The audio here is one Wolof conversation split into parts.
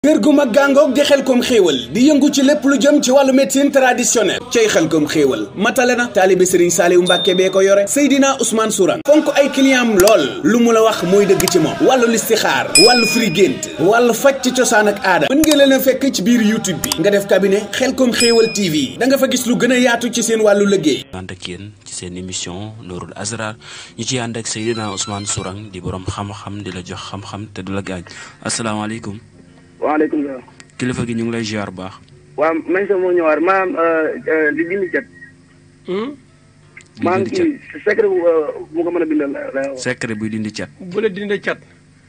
kër gu mag gàngoog di Xelcom xéewal di yëngu ci lépp lu jëm ci wàllu médecine traditionnelle cay Xelcom xéewal matale na taalibe Serigne Saliou Mbacke bee ko yore Seydina Ousmane Sourang fonk ay clientam lool lu mu la wax mooy dëgg ci moom wàllu listixaar wàllu firi gént wàllu faj ci cosaan ak aada mën ngeen leen a fekk ci biir YouTube bi nga def cabinet Xelcom xéewal TV da nga fa gis lu gën a yaatu ci seen wàllu liggéey. ànd ak yéen ci seen émission Nourul Asrar ñu ciy ànd ak Seydina Ousmane Sourang di borom xam-xam di la jox xam-xam te du la gaañ asalaamaaleykum. waaleykum salaam. kilifa gi ñu ngi lay ziar bu baax. waaw man sax moo ñëwaat maam di dindi cat. maam kii secret bu ko mën a bindal la. secret buy dindi cat. bu la dindi cat.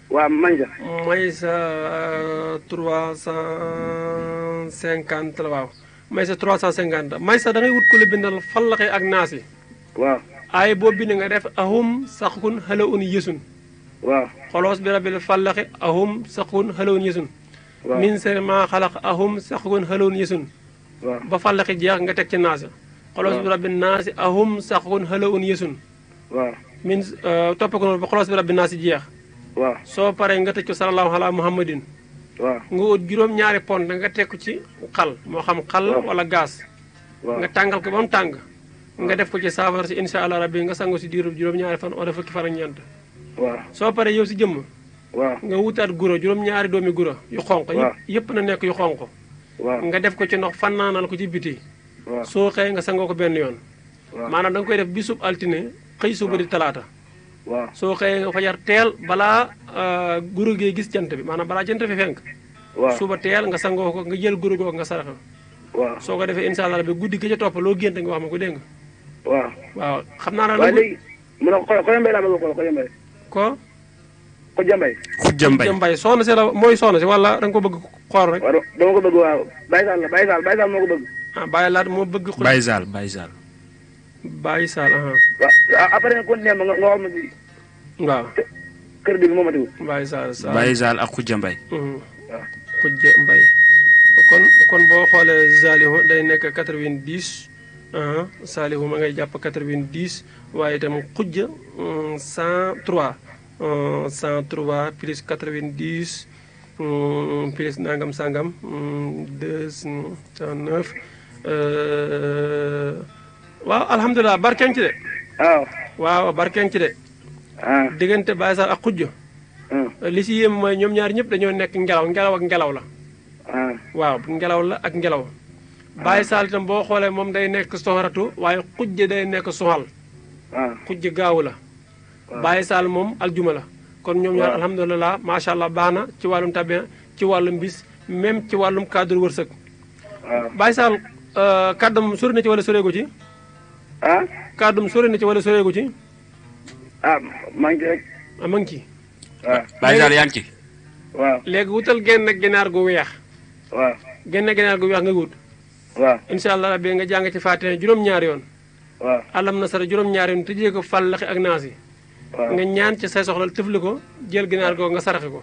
waaw man sax. may sa 350 la waaw. may sa 350 may sa da ngay wut ku la bindal fallaxe ak naasi. waaw. ay boo bind nga def ahum saxkun xalawun yësun. waaw. xolos bi rabbil fallaxe ahum saxkun xalawun yësun. waaw min seen maa xalaq ahum saxkun xalawun yësun. waaw ba fallaxi jeex nga teg ci naasi. xolos bi rabbi naasi ahum saxkun xalawun yësun. waaw min topp ko noonu ba xolos bi rabbi naasi jeex. waaw soo paree nga tëj ko sallallahu ala muhammadin. waaw nga wut juróom-ñaari pont nga teg ko ci xal moo xam xal wala gaz. waaw nga tàngal ko ba mu tàng. nga def ko ci saafara si insha allah rabbi nga sangu si diiru juróom-ñaari fan wala fukki fan ak ñeent. waaw soo paree yow si jëmm. waaw nga wutaat guro juróom-ñaari doomi guro yu xonq yëpp na nekk yu xonq. waaw nga def ko ci ndox fannaanal ko ci biti. waaw soo xëyee nga sangoo ko benn yoon. waaw maanaam da nga koy def bisub altine xëy suba di talaata. waaw soo xëyee nga fajar teel balaa guro gee gis jant bi maanaam balaa jant fi fenk. waaw suba teel nga sangoo ko nga jël guro googu nga saraxa. waaw soo ko defee incha allah bi guddi gi ca topp loo gént nga wax ma ko dégg nga. waaw waaw xam naa ne waaye léegi mu ne ko Mbay laa bëgg a xool Mbay. ko Khoudia Mbaye. Khoudia Mbaye Khoudia Mbaye soxna si la mooy soxna si wala da nga ko bëgg xool rek. waaw dama ko bëgg waaw Baye Sall la Baye Sall moo ko bëgg. ah Baye Laat moo bëgg. Baye Sall Baye Sall. Baye Sall waaw après nga continué ma nga xool ma si. waaw. kër bi moo ma tegu. Baye Sall Baye Sall ak Khoudia Mbaye. waaw Khoudia Mbaye. kon boo xoolee Salihu day nekk 90. Salihu ma ngay jàpp 90 waaye itam Khoudia 103. 103 plus 90 plus nangam sangam 209 waaw alhamdulilah barkeen ci de. waaw barkeen ci de. diggante Baye Sall ak Khoudia. li si yéem mooy ñoom ñaar ñëpp dañoo nekk ngelaw ak ngelaw la. waaw ngelaw la ak ngelaw. Baye Sall itam boo xoolee moom day nekk soxaratu waaye Khoudia day nekk soxal. Khoudia gaawu la. Baye Sall moom aljuma la. kon ñoom ñaar alhamdulilah macha allah baax na ci wàllum tabien ci wàllum bis même ci wàllum cadre wërsëg. Baye Sall kàddam sori na ci wala soreegu ci. kàddam sori na ci wala soreegu ci. maa ngi ci rek. ma ngi ci. Baye Sall yaa ngi ci. waaw léegi wutal genn ginaar gu weex. waaw genn ginaar gu weex nga wut. waaw incha allah rabbi nga jàng ci Faatiha juróom-ñaari yoon. waaw alam nasara juróom-ñaari yoon tëjee ko fàllaxi ak naas yi. nga ñaan ci say soxla tëfli ko jël ginaar googu nga saraxe ko.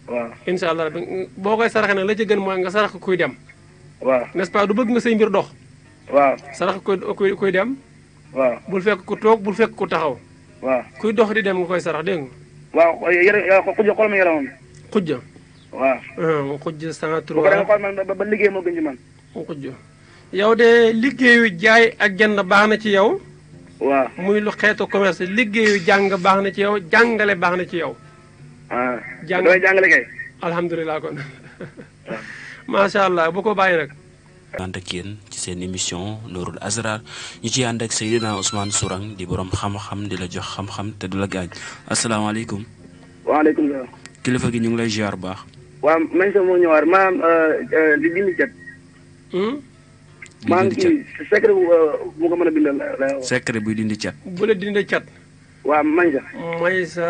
waaw incha allah rabbi boo koy saraxe nag la ci gën mooy nga sarax kuy dem. waaw n'est-ce pas du bëgg nga say mbir dox. waaw sarax kuy dem. waaw bul fekk ku toog bul fekk ku taxaw. waaw kuy dox di dem nga koy sarax dégg nga. waaw Khoudia xool ma yaramam. Khoudia. waaw. Khoudia 103. bu ko defee xool man ba liggéey moo gën ci man. Khoudia. yow de liggéeyu jaay ak jënd baax na ci yow. waaw muy lu xeetu commerce liggéeyu jàng baax na ci yow jàngale baax na ci yow. damay jàngale kay. alhamdulilah kon. macha allah bu ko bàyyi nag. ànd ak yéen ci seen émission Nourul Asrar ñu ciy ànd ak Seydina Ousmane Sourang di borom xam-xam di la jox xam-xam te du la gaañ asalaamaaleykum. waaleykum salaam. kilifa gi ñu ngi lay ziar bu baax. waaw man sax moo ñëwaat maam di dindi cat. maam kii secret bu ko mën a bindal la. secret buy dindi cat. bu la dindi cat. waaw man sax. may sa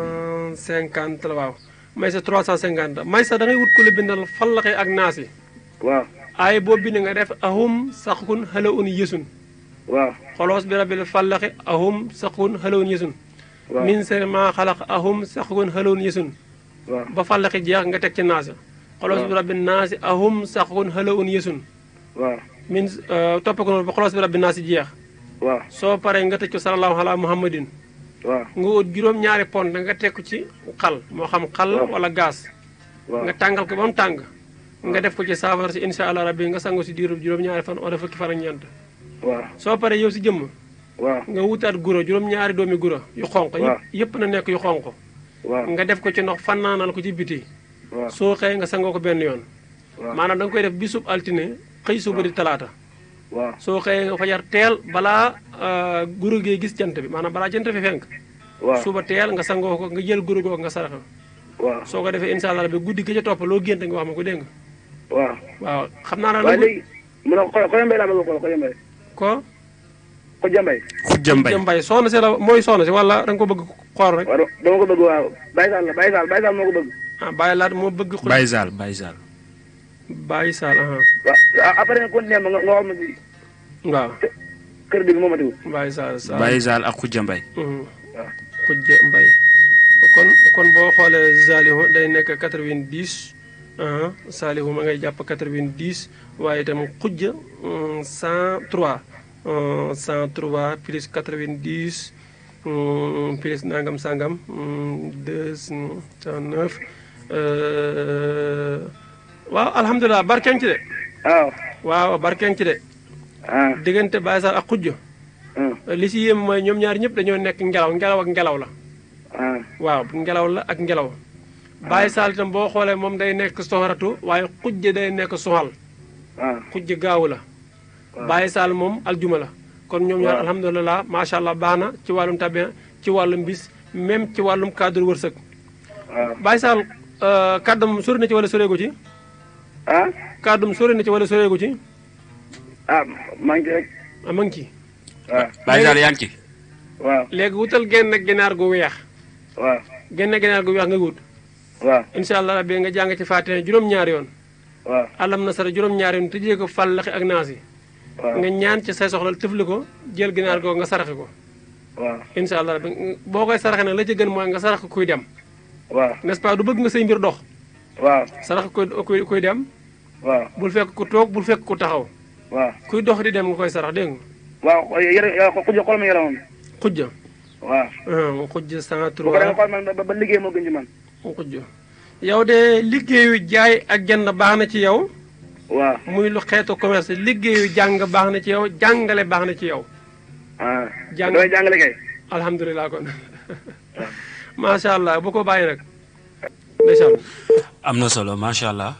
350 la waaw. may sa 350 may sa da ngay wut ku la bindal fallaxe ak naasi. waaw. ay boo bind nga def ahum saxkun xalawun yësun. waaw. xolos bi rabbil fallaxe ahum saxkun xalawun yësun. waaw min seen maa xalaq ahum saxkun xalawun yësun. waaw ba fallaxi jeex nga teg ci naasi. xolos bi rabbi naasi ahum saxkun xalawun yësun. waaw min topp ko noonu ba xolos bi rabbi naasi jeex. waaw soo paree nga tëj ko sallallahu ala muhammadin. waaw nga wut juróom-ñaari pont nga teg ko ci xal moo xam xal wala gaz. nga tàngal ko ba mu tàng. nga def ko ci saafara si incha allah rabbi nga sangu si diiru juróom-ñaari fan wala fukki fan ak ñeent. waaw soo paree yow si jëmm. waaw nga wutaat guro juróom-ñaari doomi guro yu xonq. yëpp na nekk yu xonq. waaw nga def ko ci ndox fanaanal ko ci biti. waaw soo xëyee nga sangoo ko benn yoon. maanaam da nga koy def bisub altine xëy suba di talaata. waaw soo xëyee nga fajar teel balaa guro gee gis jant bi maanaam balaa jant fi fenk. waaw suba teel nga sangoo ko nga jël guro googu nga saraxa. waaw soo ko defee incha allah bi guddi gi ca topp loo gént nga wax ma ko dégg nga. waaw waaw xam naa ne. waaye léegi mu ne Khoudia Mbaye laa bëgg a Khoudia Mbaye. ko. Khoudia Mbaye. Khoudia Mbaye soxna si la mooy soxna si wala da nga ko bëgg xool rek. waaw dama ko bëgg waaw Baye Sall la Baye Sall moo ko bëgg. ah Baye Laat moo bëgg. Baye Sall Baye Sall. Baye Sall waaw après nga continué ma nga wax ma si. waaw. kër bi moo ma tegu. Baye Sall Baye Sall ak Khoudia Mbaye. waaw Khoudia Mbaye. kon boo xoolee Salihu day nekk 90. Salihu ma ngay jàpp 90 waaye itam Khoudia 103. 103 plus 90 plus nangam sangam 209. waaw alhamdulilah barkeen ci de. waaw barkeen ci de. diggante Baye Sall ak Khoudia. li si yéem mooy ñoom ñaar ñëpp dañoo nekk ngelaw ak ngelaw la. waaw ngelaw la ak ngelaw. Baye Sall itam boo xoolee moom day nekk soxaratu waaye Khoudia day nekk soxal. Khoudia gaawu la. Baye Sall moom aljuma la. kon ñoom ñaar alhamdulilah macha allah baax na ci wàllum tabien ci wàllum bis même ci wàllum cadre wërsëg. Baye Sall kàddam sori na ci wala soreegu ci. kàddam sori na ci wala soreegu ci. maa ngi ci rek. maa ngi ci. waaw Baye Sall yaa ngi ci. waaw léegi wutal genn ginaar gu weex. waaw genn ginaar gu weex nga wut. waaw incha allah rabbi nga jàng ci Faatiha juróom-ñaari yoon. waaw alam nasara juróom-ñaari yoon tëjee ko fàllaxi ak naas yi. nga ñaan ci say soxla tëfli ko jël ginaar googu nga saraxe ko. waaw incha allah rabbi boo koy saraxe nag la ci gën mooy nga sarax ko kuy dem. waaw n'est-ce pas du bëgg nga say mbir dox. waaw sarax ko kuy dem. waaw bul fekk ku toog bul fekk ku taxaw. waaw kuy dox di dem nga koy sarax dégg nga. waaw yére Khoudia xool ma yaramam. Khoudia. waaw. Khoudia 103. bu ko defee xool man ba liggéey moo gën ci man. Khoudia. yow de liggéeyu jaay ak jënd baax na ci yow. waaw muy lu xeetu commerce liggéeyu jàng baax na ci yow jàngale baax na ci yow. damay jàngale kay. alhamdulilah kon. macha allah bu ko bàyyi nag. ndeysaan. am na solo macha allah.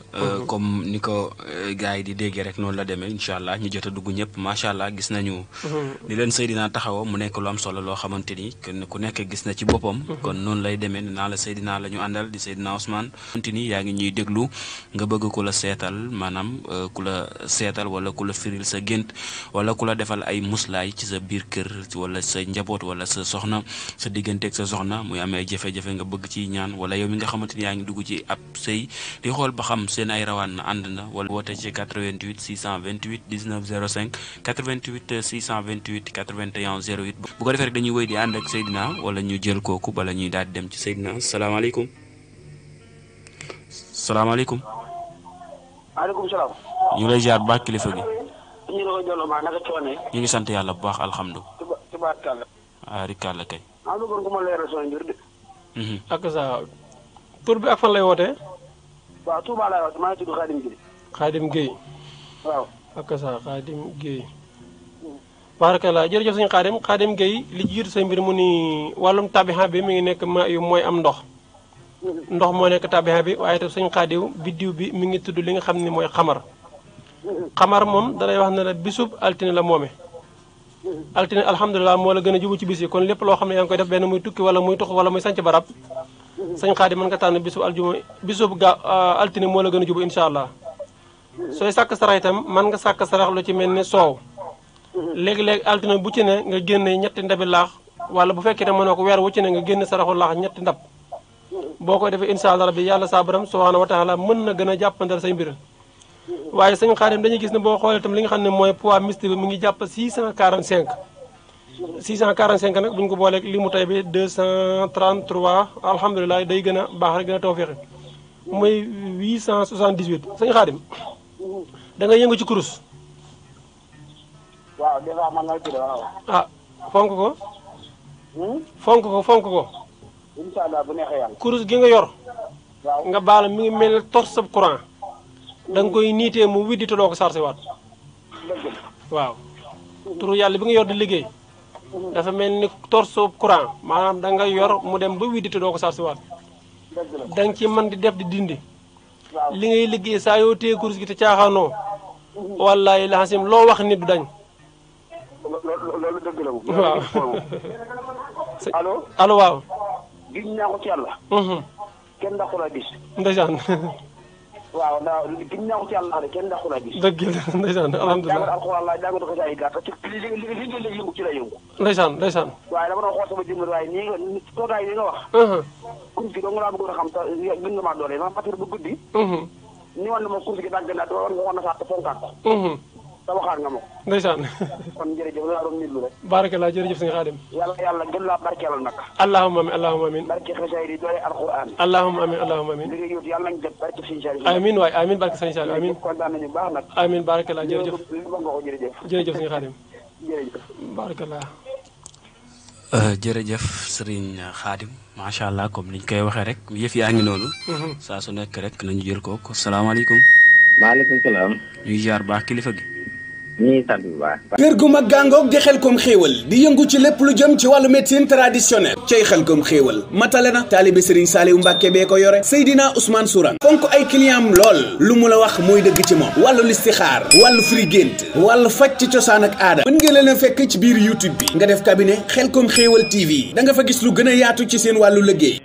comme ni ko gars yi di déggee rek noonu la demee incha allah ñu jot a dugg ñëpp macha allah gis nañu. ni leen Seydina taxawoo mu nekk lu am solo loo xamante ni ku nekk gis na ci boppam. kon noonu lay demee naa la Seydina la ñu àndal di Seydina Ousmane. xamante ni yaa ngi ñuy déglu nga bëgg ku la seetal maanaam ku la seetal wala ku la firil sa gént wala ku la defal ay muslaay ci sa biir kër wala sa njaboot wala sa soxna sa digganteeg sa soxna muy amee jafe-jafe nga bëgg ci ñaan wala yow mi nga xamante ni yaa ngi dugg ci ab sëy di xool ba xam seen ay rawaan na ànd na wala woote ci 88 628 19 05 88 628 81 08 bu ko defee rek dañuy wéy di ànd ak Seydina wala ñu jël kooku bala ñuy daal di dem ci Seydina salaamaaleykum. salaamaaleykum. maaleykum salaam. ñu ngi lay ziar bu baax kilifa gi. ñu ngi koy jëloon maa naka coonee. ñu ngi sant yàlla bu baax alhamdulilah. ci baat kàlla. rikàlla kay. maa bëggoon ko ma leeral sama mbir de. ak sa tur bi ak fan lay wootee. waaw Touba laay wax maa ngi tudd Khadim Gueye. Khadim Gueye. waaw. ak sa Khadim Gueye. barakallah jërëjëf sëñ Khadim Gueye li jiitu sa mbir mu ni wàllum tabixa bi mi ngi nekk ma yu mooy am ndox. ndox moo nekk tabixa bi waaye te sëñ Khadim biddiw bi mi ngi tudd li nga xam ni mooy xamar. xamar moom dalay wax ne la bisub altine la moome. altine alhamdulilah moo la gën a jubu ci bis yi kon lépp loo xam ne yaa ngi koy def benn muy tukki wala muy tux wala muy sanc barab. sëñ Xaadim mën nga tànn bisub aljuma bisub altine moo la gën a jubu incha allah. sooy sàkk sarax itam mën nga sàkk sarax lu ci mel ni soow. léegi-léegi altine bu ci ne nga génne ñetti ndabi laax wala bu fekkee ne mënoo ko weer wu ci ne nga génne saraxu laax ñetti ndab. boo koy defee incha allah rabbi yàlla saa borom subhaanahu wa taala mën na gën a jàppandal say mbir. waaye sëñ Xaadim dañuy gis ne boo xoolee itam li nga xam ne mooy poids mystique bi mu ngi jàpp 645. 645 nag bu ñu ko booleeg li mu tey bi 233 alhamdulilah day gën a baax rek gën a tawféexe muy 878 sëñ Xaadim da nga yëngu ci kurus. waaw des fois man la tudd waaw. ah fonk ko. fonk ko fonk ko. incha allah bu neexee yàlla. kurus gi nga yor. waaw nga baal mi ngi mel ne torche sab courant. da nga koy niitee mu widdi te doo ko chargé waat. waaw. turu yàlla bi nga yor di liggéey. dafa mel ni torche sab courant maanaam da nga yor mu dem ba widdi te doo ko chargé waat. da nga ci mën di def di dindi. li ngay liggéey saa yoo téye kurus gi te caaxaanoo. wallaahi laxasim loo wax nit du dañ. loolu dëgg la moom. waaw. allo. allo waaw. gis naa ko ci yàlla. kenn daxul a gis. ndeysaan. waaw ndax gis naa ko ci yàlla de kenn daxul a gis. dëgg la ndeysaan alhamdulilah. jàngat alxuraan la jàngat ko ci ay gàtt li nga yëngu ci la yëngu. ndeysaan ndeysaan. waaye dama doon xool sama jëmm waaye nii nga toogaay yi nga wax. kurus gi dong laa bëggoon a xam te gën nga maa doole ma matir bu guddi. ni woon na ma kurus gi dagg na te war nga woon na sax te fonkaat ko. te waxaat nga ma ko. ndeysaan. kon jërëjëf laa doon nitlu rek. barakallah jërëjëf sëñ Xaadim. yàlla gën laa barkeelal nag. allahumma amin allahumma amin. barke xasaay di doole alxuraan. allahumma amin allahumma amin. li nga yóot yàlla nañ def barke sëñ Saliou. amin waay amin barke sëñ Saliou amin. kontaan nañu baax nag. amin barakallah jërëjëf. li nga ko jërëjëf. jërëjëf sëñ Xaadim. jërëjëf. barakallah. jërëjëf Serigne Khadim macha allah comme niñ koy waxee rek yëf yaa ngi noonu. saa su nekk rek nañu jël ko salaamaaleykum. maaleykum salaam. ñuy jaar baax kilifa gi. ñii sant bu baax. kër gu mag gàngoog di Xelcom xéewal di yëngu ci lépp lu jëm ci wàllu médecine traditionnelle cay Xelcom xéewal matale na taalibe Serigne Saliou Mbacke bee ko yore Seydina Ousmane Sourang fonk ay client am lool lu mu la wax mooy dëgg ci moom wàllu listixaar wàllu firi gént wàllu faj ci cosaan ak aada mën ngeen leen a fekk ci biir YouTube bi nga def cabinet Xelcom xéewal TV da nga fa gis lu gën a yaatu ci seen wàllu liggéey